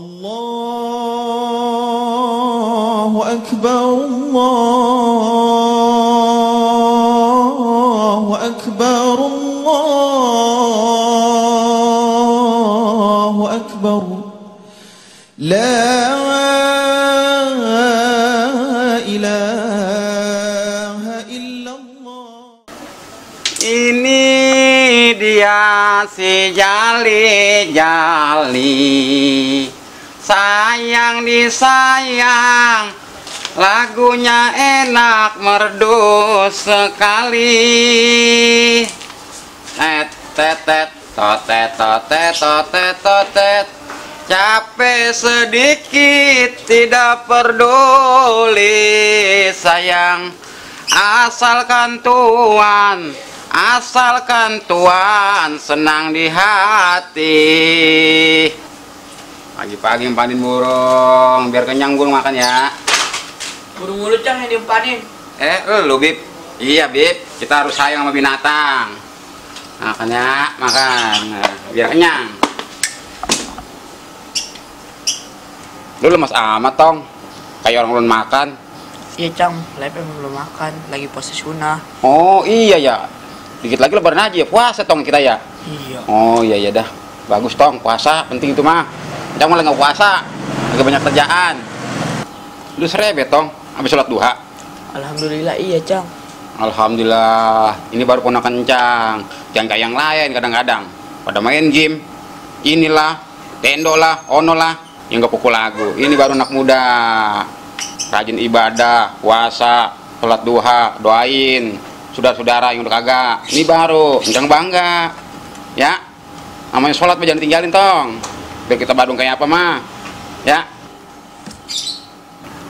Allahu Akbar, Allahu Akbar, Allahu Akbar. La ilaha illallah. Ini dia si Jali-Jali, sayang disayang, lagunya enak merdu sekali. Tetet totet totet totet totet, capek sedikit tidak peduli sayang, asalkan Tuhan senang di hati. Pagi-pagi empanin burung biar kenyang burung makan ya. Burung mulut Cang yang diempanin. Lu Bib. Iya Bib, kita harus sayang sama binatang. Makan ya, makan. Nah, biar kenyang. Lu lemas amat Tong, kayak orang belum makan. Iya Cang, Lepeng belum makan, lagi puasa sunnah. Oh iya ya, dikit lagi lebaran aja ya, puasa Tong kita ya. Iya. Oh iya dah, bagus Tong, puasa penting itu mah. Cang malah nggak puasa, lagi banyak kerjaan. Lu serebet Tong, habis sholat duha. Alhamdulillah iya Cang. Alhamdulillah, ini baru ponakan Cang. Jangan kayak yang lain kadang-kadang pada main game, inilah, tendo lah, ono lah, yang nggak pukul lagu. Ini baru anak muda, rajin ibadah, puasa, sholat duha, doain saudara-saudara yang udah kagak. Ini baru, Cang bangga, ya. Namanya sholat mah jangan tinggalin Tong. Biar kita badung kayak apa mah, ya.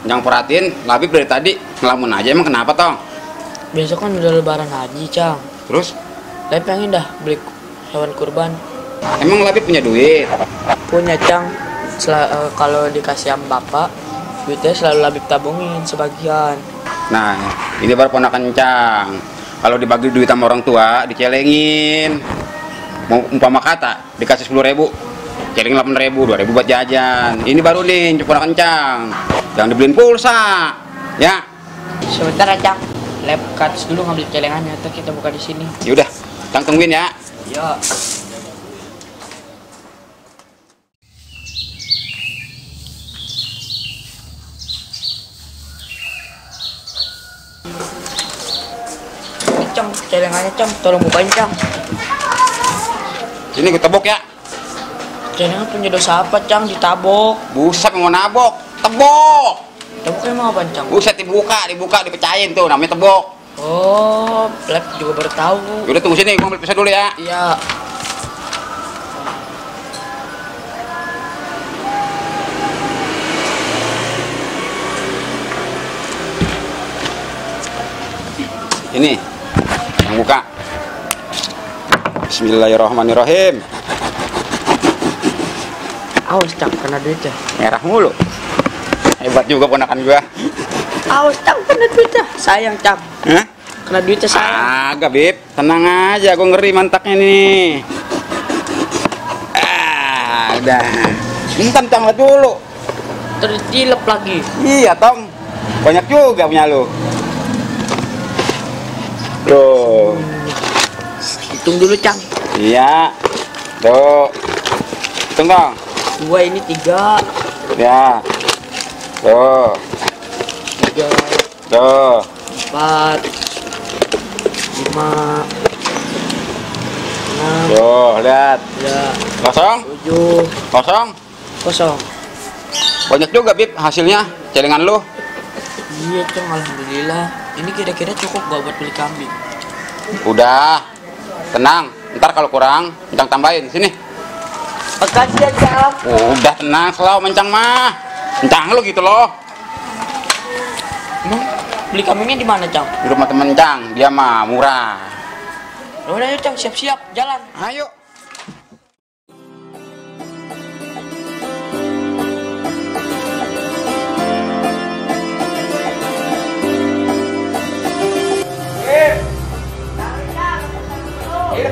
Jangan perhatiin, Labib dari tadi ngelamun aja, emang kenapa Tong? Besok kan udah lebaran haji Cang. Terus? Lepeng pengen dah beli hewan kurban. Emang Labib punya duit? Punya Cang. Kalau dikasih sama bapak, duitnya selalu Labib tabungin sebagian. Nah, ini baru ponakan Cang. Kalau dibagi duit sama orang tua, dicelengin. Mau umpama kata, dikasih 10.000, celeng 8.000, 2.000 buat jajan. Ini baru nih, ponakan Cang. Jangan dibeliin pulsa, ya. Sebentar ya Cang. Lep ke atas dulu ngambil celengannya, ntar kita buka di sini. Yaudah, Cang tungguin ya. Iya. Cang, celengannya Cang, tolong bukain Cang. Sini gue tebok ya. Celengan punya dosa apa Cang, ditabok? Buset mau nabok, tebok. Tabok emang apa Cang? Buset dibuka, dipecahin tuh, namanya tebok. Oh, Lep juga baru tahu. Yaudah tunggu sini, gue ambil pisau dulu ya. Iya. Ini yang buka. Bismillahirrahmanirrahim. Awas Cang, kena duitnya. Merah mulu. Hebat juga ponakan gua. Awas Cang, kena duitnya. Sayang Cang. Hah? Kena duitnya sayang. Agak Bib, tenang aja, gua ngeri mantaknya nih. Udah. Bentar Cang, lihat dulu. Tertilep lagi. Iya Tong, banyak juga punya lu. Tuh. Hitung dulu Cang. Iya. Tuh. Hitung Tong. 2 ini 3. Ya. Tuh. 3. Tuh. 4. 5. 6. Tuh, lihat. Ya. Kosong? 7. Kosong? Kosong. Banyak juga Bib hasilnya, celengan lu. Iya Cang, alhamdulillah. Ini kira-kira cukup gak buat beli kambing? Udah. Tenang, ntar kalau kurang, Cang tambahin. Sini. Makasih ya Cang. Udah tenang, selalu mencang mah. Mencang lu gitu loh. Emang beli kambingnya di mana Cang? Di rumah temen Cang, dia mah murah. Udah yuk Cang, siap-siap, jalan. Ayo. Ayo, Ayo,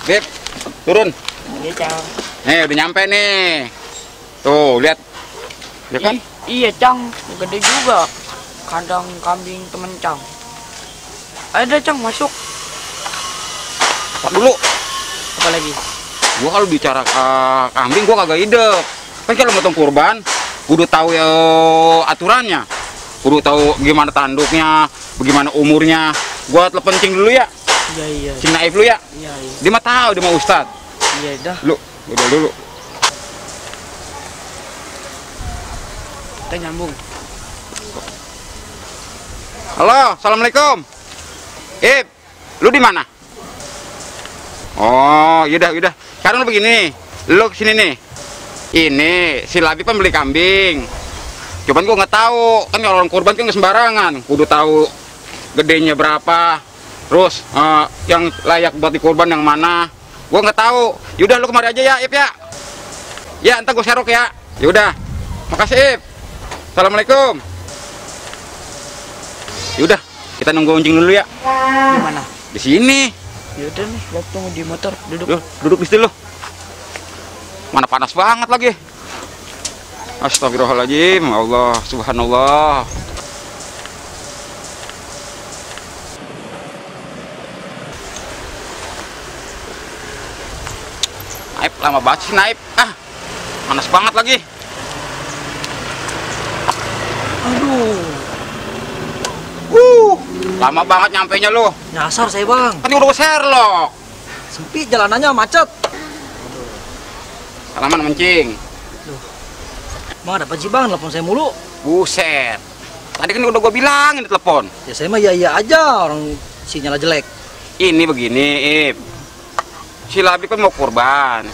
Beb, turun. Iya, Cang. Nih, udah nyampe nih. Tuh, lihat. Ya kan? Iya, Cang. Gede juga. Kandang kambing temen Cang. Ayo dah, Cang, masuk. Pak dulu. Apa lagi? Gua kalau bicara kambing gua kagak hidup. Kan kalau motong kurban, kudu tahu ya aturannya. Kudu tahu gimana tanduknya, bagaimana umurnya. Gua telepon Cing dulu ya. Iya, iya. Cing Naif dulu ya. Iya, iya. Dia mah tahu, dia mah ustad. Iya, dah. Lu, udah dulu. Kita nyambung. Halo, assalamualaikum. Lu di mana? Oh, yaudah, yaudah. Sekarang lu begini, lu kesini nih. Ini si Labi kan beli kambing. Cuman gua nggak tahu, kan kalau orang kurban kan nggak sembarangan. Kudu tahu gedenya berapa, terus yang layak buat dikurban yang mana. Gua nggak tahu. Yaudah, lu kemari aja ya, Ip ya. Ya, entar gua serok ya. Yaudah, makasih Ip. Assalamualaikum. Yaudah, kita nunggu Uncing dulu ya. Di mana? Di sini. Yaudah nih, gua tunggu di motor. Duduk. Loh, duduk di situ lo. Mana panas banget lagi. Astagfirullahaladzim. Allah, subhanallah. Naip, lama banget sih Naip. Panas banget lagi. Aduh. Lama banget nyampenya lo. Nyasar saya bang, Kan udah Sherlock. sempit jalanannya macet. Salaman mencing. Bang ada apa sih bang, telepon saya mulu. Buset. Tadi kan udah gue bilangin di telepon. Ya saya mah iya aja, orang sinyalnya jelek. Ini begini, Ip. Si Labi kan mau kurban.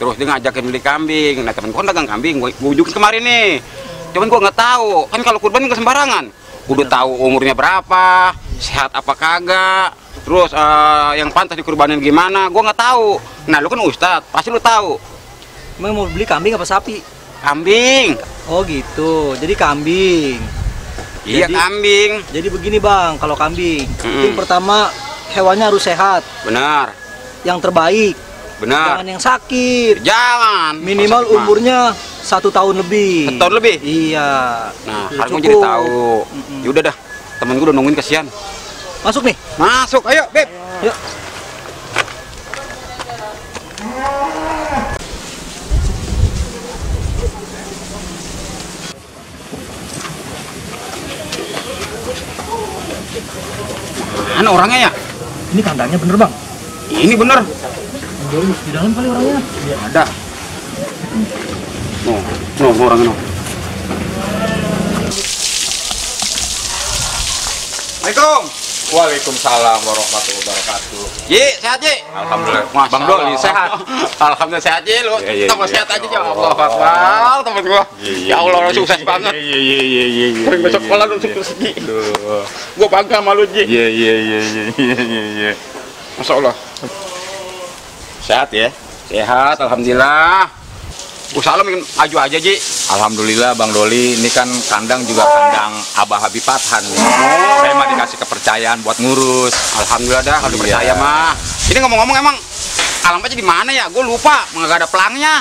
Terus dia ngajakin beli kambing. Nah, temen gue kan dagang kambing. Gue ujukin kemarin nih. Cuman gue nggak tahu. Kan kalau kurban nggak sembarangan. Udah tahu umurnya berapa, sehat apa kagak. Terus yang pantas dikurbanin gimana? Gue nggak tahu. Nah, lu kan ustad, pasti lu tahu. Emang mau beli kambing apa sapi? Kambing. Oh gitu, jadi kambing. Iya, Jadi- kambing. Jadi begini bang, kalau kambing, Mm-mm. yang pertama hewannya harus sehat, Benar. yang terbaik, Benar. jangan yang sakit. Jangan. Minimal Masa- umurnya 1 tahun lebih. 1 tahun lebih? Iya. Nah, Udah harus gue cukup. jadi tahu. Mm-mm. Yaudah dah. Temen gue udah nungguin, kesian. Masuk nih. Masuk, ayo, Beb. Yuk. Mana orangnya ya? Ini kandangnya bener bang. Ini bener. Di dalam kali orangnya. Ada. No, orangnya no. Assalamualaikum. Waalaikumsalam warahmatullahi wabarakatuh. Ji, sehat Ji? Alhamdulillah. Masya Bang Doli Allah. sehat. Alhamdulillah sehat Ji lu. Iya, iya, Tambah iya. sehat aja ya Ya Allah. Allah. Akbar, temen gua. Ya Allah, lu sukses banget. Iya. Sering besok sekolah lu sukses Ji. Duh. Gua bangga sama lu Ji. Iya. Masya Allah. Sehat ya? Sehat, alhamdulillah. Usaha lu makin maju aja Ji. Alhamdulillah Bang Doli, ini kan kandang juga kandang Abah Habib Pathan nih. Saya mah dikasih kepercayaan buat ngurus. Alhamdulillah dah kalau Iya. percaya mah. Ini ngomong-ngomong emang alamatnya di mana ya? Gue lupa, nggak ada pelangnya.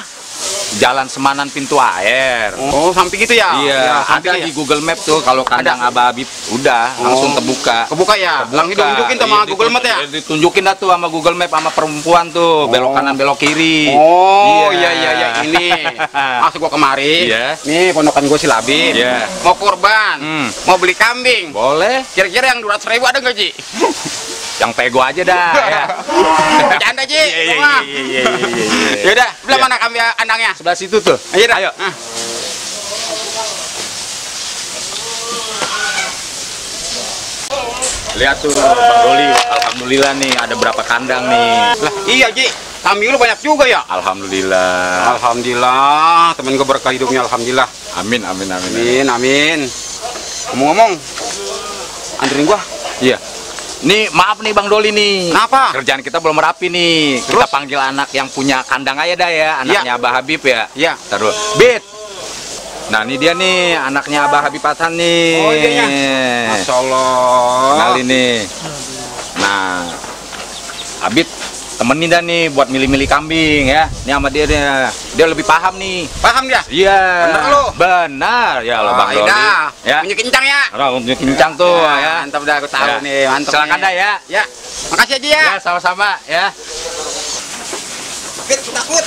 Jalan Semanan Pintu Air. Oh, samping gitu ya? Iya, samping ada ya? di Google Map tuh kalau kandang Ada. Abah Habib udah langsung Oh. kebuka. Kebuka ya? Langsung Kebuka. ditunjukin sama Iya, Google Map ya? Ditunjukin dah tuh sama Google Map sama perempuan tuh, belok Oh. kanan belok kiri. Oh, iya ini. Masuk gua kemari. Iya. Nih pondokan gua si Labib. Iya. Mau kurban, mau beli kambing. Boleh, Kira-kira yang 200.000 ada nggak Ji? yang pego aja dah ya. Bercanda Ji. Iya. Yaudah, belah Iya. mana kambing andangnya? Sebelah situ tuh. Ayo dah. Ayo. Lihat tuh Bang Doli, alhamdulillah nih ada berapa kandang nih. Lah, iya Ji. Kambing lu banyak juga ya? Alhamdulillah. Alhamdulillah, temen gue berkah hidupnya alhamdulillah. Amin. Amin. Ngomong-ngomong, anterin gua. Iya. Nih maaf nih Bang Doli nih. Kenapa? Kerjaan kita belum rapi nih. Terus? Kita panggil anak yang punya kandang aja dah ya, anaknya Abah Habib ya. Iya. Taruh. Bit. Nah ini dia nih anaknya Abah Habib Pathan nih. Oh, iya. Masya Allah. Kenalin nih. Nah, Habib temenin dah nih buat milih-milih kambing ya. Ini sama dia lebih paham nih. Paham dia? Iya. Bener lu? Benar. Ya lo Bang Doli. Ya. Punya kencang ya. Punya kincang tuh ya. Mantap dah, aku tahu Ya. nih, mantap. Silakan nih. dah ya. Ya. Makasih aja ya. Ya, sama-sama ya. Fit, takut.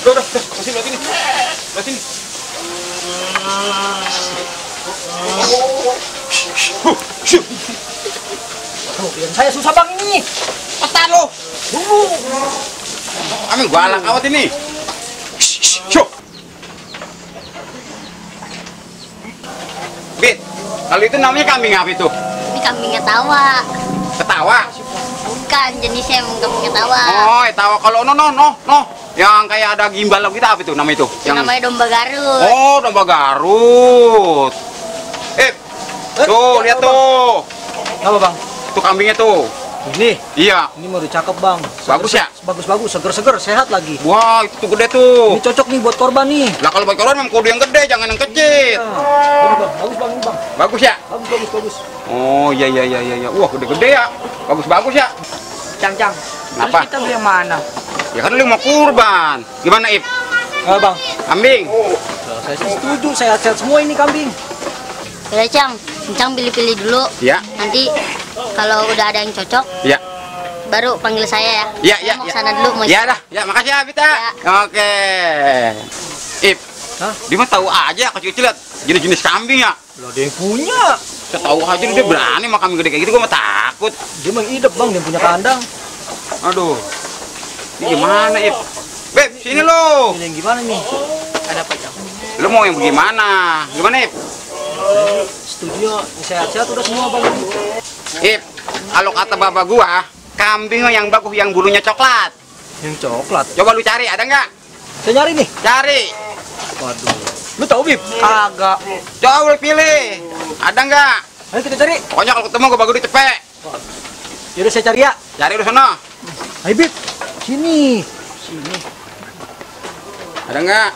Udah, masih lihat ini. Lihat ini. Yang saya susah bang ini. Petan lo. Kami galak awat ini. Syuk. Bit, kalau itu namanya kambing apa itu? Ini kambing ketawa. Ketawa. Bukan jenisnya emang kambing ketawa. Oh, ketawa. Kalau no. Yang kayak ada gimbal gitu apa itu nama itu? Yang Namanya domba Garut. Oh, domba Garut. Tuh, lihat tuh. Apa bang? Itu kambingnya tuh. Ini. Iya. Ini mau cakep bang. Bagus ya? Bagus, seger-seger, sehat lagi. Wah, itu tuh gede tuh. Ini cocok nih buat korban nih. Lah kalau buat korban memang kudu yang gede, jangan yang kecil. Ini bang, bagus bang, ini bang. Bagus ya? Bagus. Oh, iya. Wah, gede-gede ya. Bagus ya. Cang. Apa? Terus kita beli yang mana? Ya kan lu mau kurban. Gimana, Ip? Bang. Kambing. Saya sih setuju, sehat-sehat semua ini kambing. Ya Cang, Cang pilih-pilih dulu. Ya. Nanti kalau udah ada yang cocok, Ya. baru panggil saya ya. Ya. Saya mau kesana dulu mau. Ya dah. Ya, makasih ya, Bita. Ya. Oke. Ip. Hah? Dia mah tahu aja kecil-kecil lihat jenis-jenis kambing ya. Loh, dia yang punya. Saya tahu aja dia berani sama kambing gede kayak gitu, gua mah takut. Dia mah hidup bang, dia punya kandang. Aduh. Ini gimana, Ip? Beb, sini lo. Ini yang gimana nih? Ada apa, Cang? Lu mau yang bagaimana? Gimana, Ip? Setuju, sehat-sehat udah semua bang. Ip, kalau kata bapak gua, kambing yang bagus yang bulunya coklat. Yang coklat. Coba lu cari, ada nggak? Saya nyari nih. Cari. Waduh. Lu tahu Bib? Kagak. Coba lu pilih. Ada nggak? Ayo kita cari. Pokoknya kalau ketemu gua bagus dicepek. Yaudah saya cari ya. Cari lu sana. Ayo Bib. Sini. Ada nggak?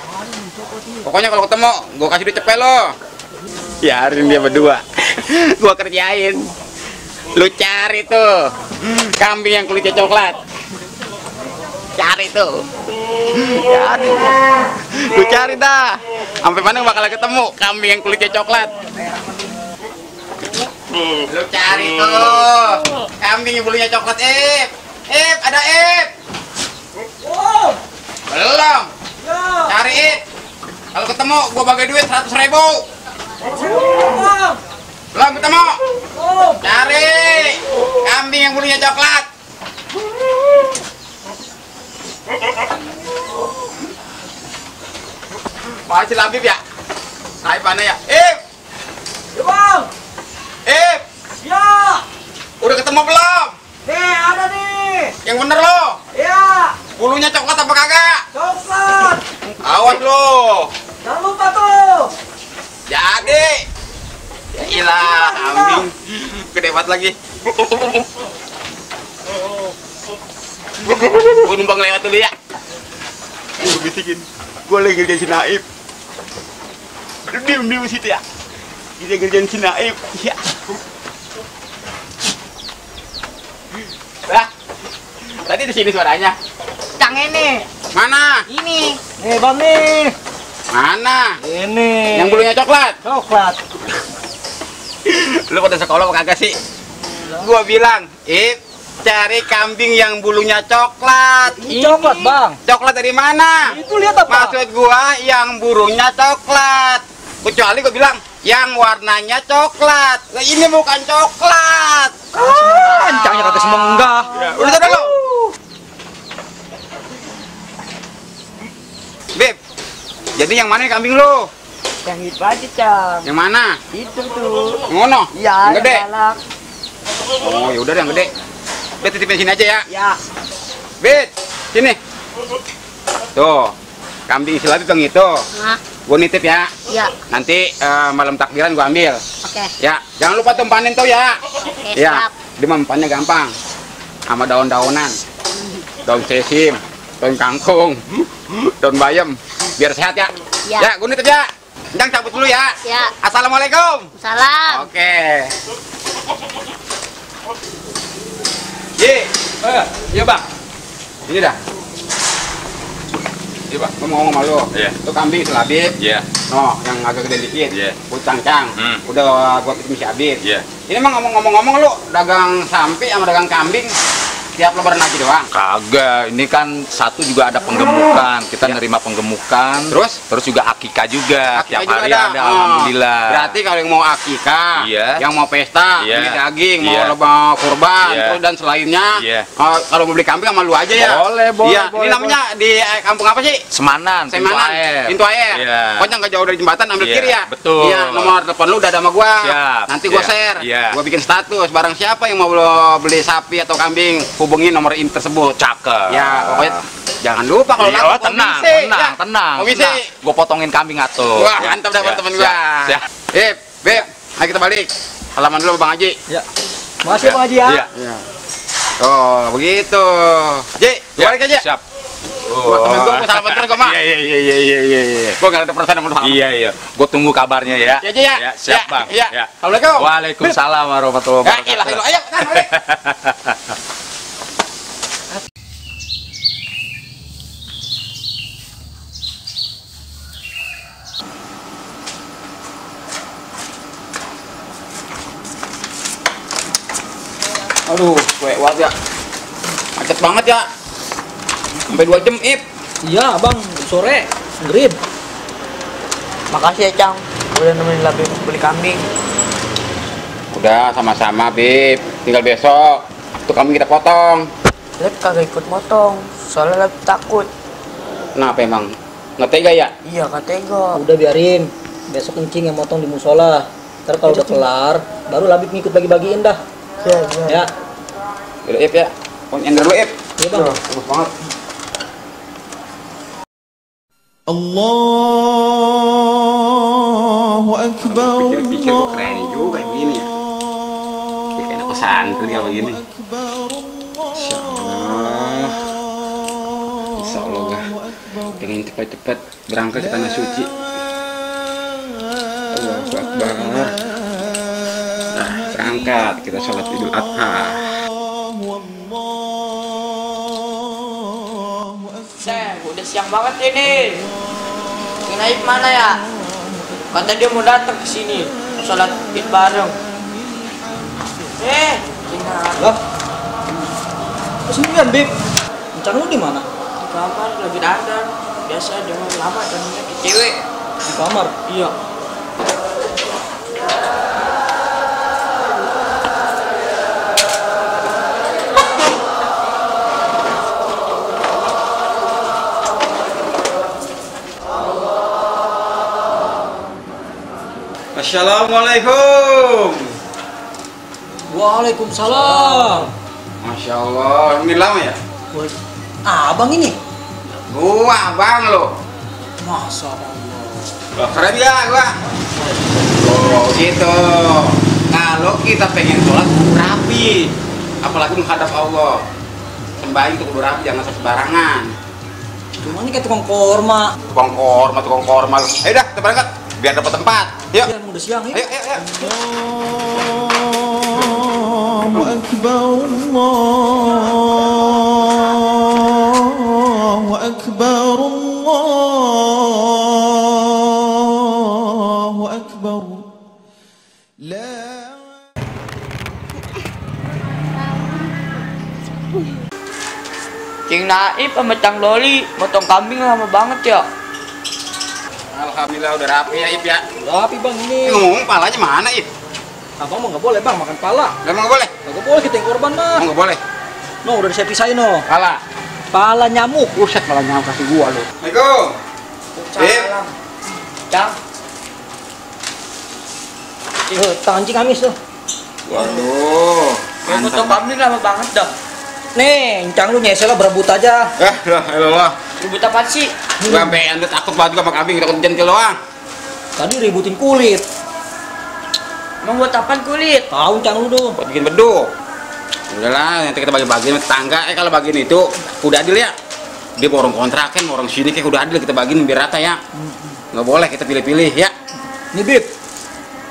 Pokoknya kalau ketemu gua kasih dicepek lo. Biarin dia berdua. Gua kerjain. Lu cari tuh kambing yang kulitnya coklat. Cari tuh. Cari. Lu cari dah. Sampai mana bakal ketemu kambing yang kulitnya coklat. Lu cari tuh kambing yang bulunya coklat. Ip, ada Ip. Belum. Cari Ip. Kalau ketemu gua bagi duit 100.000. Belum ketemu. Cari kambing yang bulunya coklat. Masih labib ya? Hai mana ya? Ya bang. Ip, Ya. udah ketemu belum? Nih ada nih. Yang bener lo. Ya. Bulunya coklat apa kagak? Coklat. Awas lo. Jangan lupa tuh. Jadi. Ya ilah, kambing. Gede banget lagi. Gua numpang lewat dulu ya. Bisikin. Gua lagi ngerjain si Naib. Diem situ ya. Kita ngerjain si Naib. Ya. Lah. Tadi di sini suaranya. Cang ini. Mana? Ini. Nih bang nih. Mana? Ini. Yang bulunya coklat. Coklat. Lu pada sekolah apa kagak sih? Gua bilang, cari kambing yang bulunya coklat. Ini coklat bang. Coklat dari mana? Itu lihat apa? Maksud gua yang bulunya coklat. Kecuali gua bilang yang warnanya coklat. Lah ini bukan coklat. Kencangnya kata semua enggak. Udah dulu. Beb, jadi yang mana kambing lu? Yang itu aja, Cang. Yang mana? Itu tuh. Ngono? Iya, Yang gede. galak. Oh, ya udah yang gede. Udah titipin sini aja ya. Ya. Bet, sini. Tuh, kambing silat itu gitu. Nah, Gua nitip ya. ya. Nanti malam takbiran gua ambil. Oke. Ya, jangan lupa tumpanin tuh ya. Oke, Ya. siap. Dia mempannya gampang. Sama daun-daunan. Daun sesim, daun kangkung, daun bayam. Biar sehat ya. Ya. Ya, gunit aja. Encang cabut dulu ya. Ya. Assalamualaikum. Salam. Oke. Ye. Iya, Bang. Ini dah. Iya, Bang. Ngomong sama lu. Iya. Itu kambing selabit. Iya. No, yang agak gede dikit. Iya. Cang. Udah gua bikin si Abid. Iya. Ini emang ngomong-ngomong lu dagang sapi sama dagang kambing tiap lebaran haji doang. Kagak, ini kan satu juga ada penggemukan. Kita Ya. nerima penggemukan. Terus juga akikah juga. Akikah Tiap juga hari ada. ada, alhamdulillah. Berarti kalau yang mau akikah, Iya. yang mau pesta, Iya. beli daging, mau Iya. lebaran kurban, Iya. terus dan selainnya, Iya. kalau mau beli kambing sama lu aja ya. Boleh, Iya. boleh, Ini namanya di kampung apa sih? Semanan, Semanan, pintu air. Iya. Pokoknya nggak jauh dari jembatan, ambil Iya, kiri ya. betul. Iya, nomor telepon lu udah ada sama gua. Siap, Nanti gua iya, share. iya. Gua bikin status. Barang siapa yang mau beli sapi atau kambing, hubungi nomor ini tersebut. Cakep. Ya, pokoknya jangan lupa kalau Iya, laku tenang, komisi, tenang, ya. tenang. Komisi. Gue potongin kambing atuh. Wah, mantap dah Ya, teman siap, gua. siap. Beb, ayo kita balik. Halaman dulu Bang Haji. Ya. Makasih Bang Haji ya. Iya. Iya. Oh, begitu. Ji, Ya, balik aja. siap. Temen gua mau salah bentar gua, Mak. Iya. Gua enggak ada perasaan sama lu. Iya. Gue tunggu kabarnya ya. Ya, Ji, ya. Siap, Ya, Bang. iya. Ya. Assalamualaikum. Waalaikumsalam warahmatullahi Ya, ilah, wabarakatuh. ayo, kan, balik. Aduh, gue wat ya. Macet banget ya. Sampai 2 jam, Ip. Iya, Bang. Sore. Green. Makasih ya, Cang. Udah nemenin Labib beli kambing. Udah sama-sama, Bib. Tinggal besok. Tuh kambing kita potong. Lab kagak ikut motong. Soalnya Labib takut. Kenapa emang? Nggak tega ya? Iya, kak tega. Udah biarin. Besok kencing yang motong di musola. Ntar kalau udah kelar, baru Labib ngikut bagi-bagiin dah. Iya. Ya. Udah, Ip ya. Ender dulu, Ip. Iya, Bang. Bagus banget. Allahu Akbar. Pikir-pikir kok keren juga begini ya. Kayak enak pesantren kalau begini. Insya Allah. Insya Allah gak. Pengen cepat-cepat berangkat ke tanah suci. Allahu Akbar. Nah, berangkat kita sholat Idul Adha. Udah siang banget ini. Naik mana ya? Kata dia mau datang ke sini, sholat id bareng. Cina. Lah. Kesinian, Bib. Encan lu di mana? Di kamar lagi dandan. Biasa dia mau lama dandannya ke cewek. Di kamar. Iya. Assalamualaikum. Waalaikumsalam. Masya Allah, ini lama ya? Abang ini? Gua, abang lo. Masa Allah. Keren ya gua. Oh gitu. Kalau kita pengen sholat rapi, apalagi menghadap Allah, sembahyang itu kudu rapi, jangan sembarangan. Cuma ini kayak tukang korma. Tukang korma. Ayo dah, kita berangkat biar dapat tempat. Yuk. Ya, udah siang ya. Ayo. Allahu Akbar. Allahu Akbar. Allahu Akbar. La Cing Naib sama Cang Loli motong kambing lama banget ya. Alhamdulillah udah rapi ya, Ip ya. Rapi, Bang, ini. Ngomong palanya mana, Ip? Abang mah nggak boleh, Bang, makan pala. Emang nggak boleh? Nggak boleh kita yang korban, mah. Emang nggak boleh? No, udah saya pisahin, no. Pala. Pala nyamuk. Buset, malah nyamuk kasih gua lu. Assalamualaikum. Salam. Cang. Tangan Cing Amis tuh. Waduh. Mau motong kambing lama banget dah. Nih, encang lu nyesel lah berebut aja. Allah. Ribut apa sih? Gua sampe anda takut banget sama kambing, takut jentil doang. Tadi ributin kulit. Emang buat apaan kulit? Tahu encang lu tuh. Buat bikin beduk. Udahlah, nanti kita bagi-bagiin sama tetangga. Kalau bagiin itu udah adil ya. Dia mau orang kontrakan, mau orang sini kayak udah adil kita bagiin biar rata ya. Nggak boleh kita pilih-pilih ya. Nih Bib,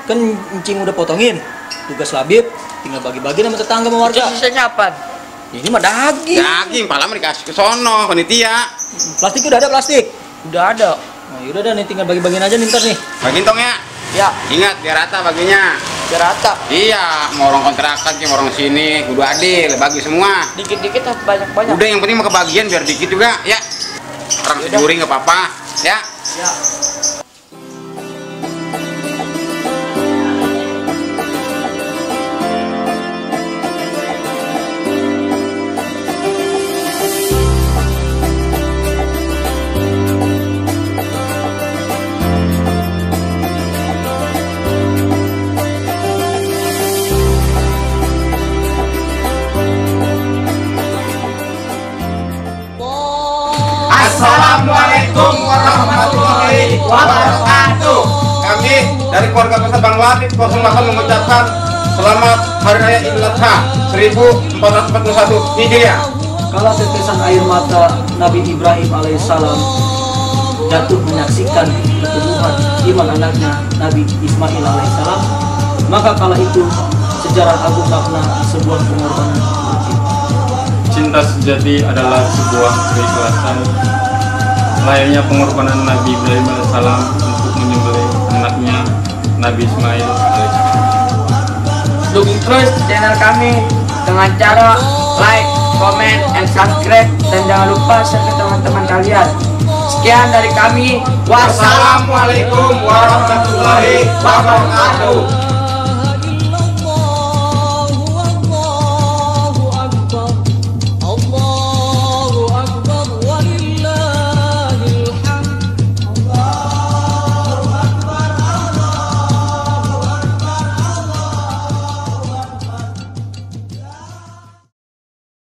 kan encing udah potongin. Tugas Labib tinggal bagi-bagi sama tetangga sama warga. Sisanya apa? Ini mah daging. Daging, pala mah dikasih ke sono, panitia. Plastik udah ada plastik. Udah ada. Nah, yaudah dah nih tinggal bagi-bagiin aja nih ntar nih. Bagiin tong ya. Ya, Ingat biar rata baginya. biar rata. Iya, mau orang kontrakan, mau orang sini, kudu adil, bagi semua. Dikit-dikit apa banyak-banyak? Udah yang penting mau kebagian biar dikit juga ya. Orang securi nggak apa-apa ya. Ya. Assalamualaikum warahmatullahi wabarakatuh. Kami dari keluarga besar Bang Labib 08 mengucapkan selamat Hari Raya Idul Adha 1441 Hijriah. Kala tetesan air mata Nabi Ibrahim alaihissalam jatuh menyaksikan pertumbuhan iman anaknya Nabi Ismail alaihissalam, maka kala itu sejarah agung makna sebuah pengorbanan wajib. Cinta sejati adalah sebuah keikhlasan layaknya pengorbanan Nabi Ibrahim alaihissalam untuk menyembelih anaknya Nabi Ismail alaihissalam. Dukung terus channel kami dengan cara like, comment, and subscribe, dan jangan lupa share ke teman-teman kalian. Sekian dari kami. Wassalamualaikum Wassalamualaikum warahmatullahi wabarakatuh.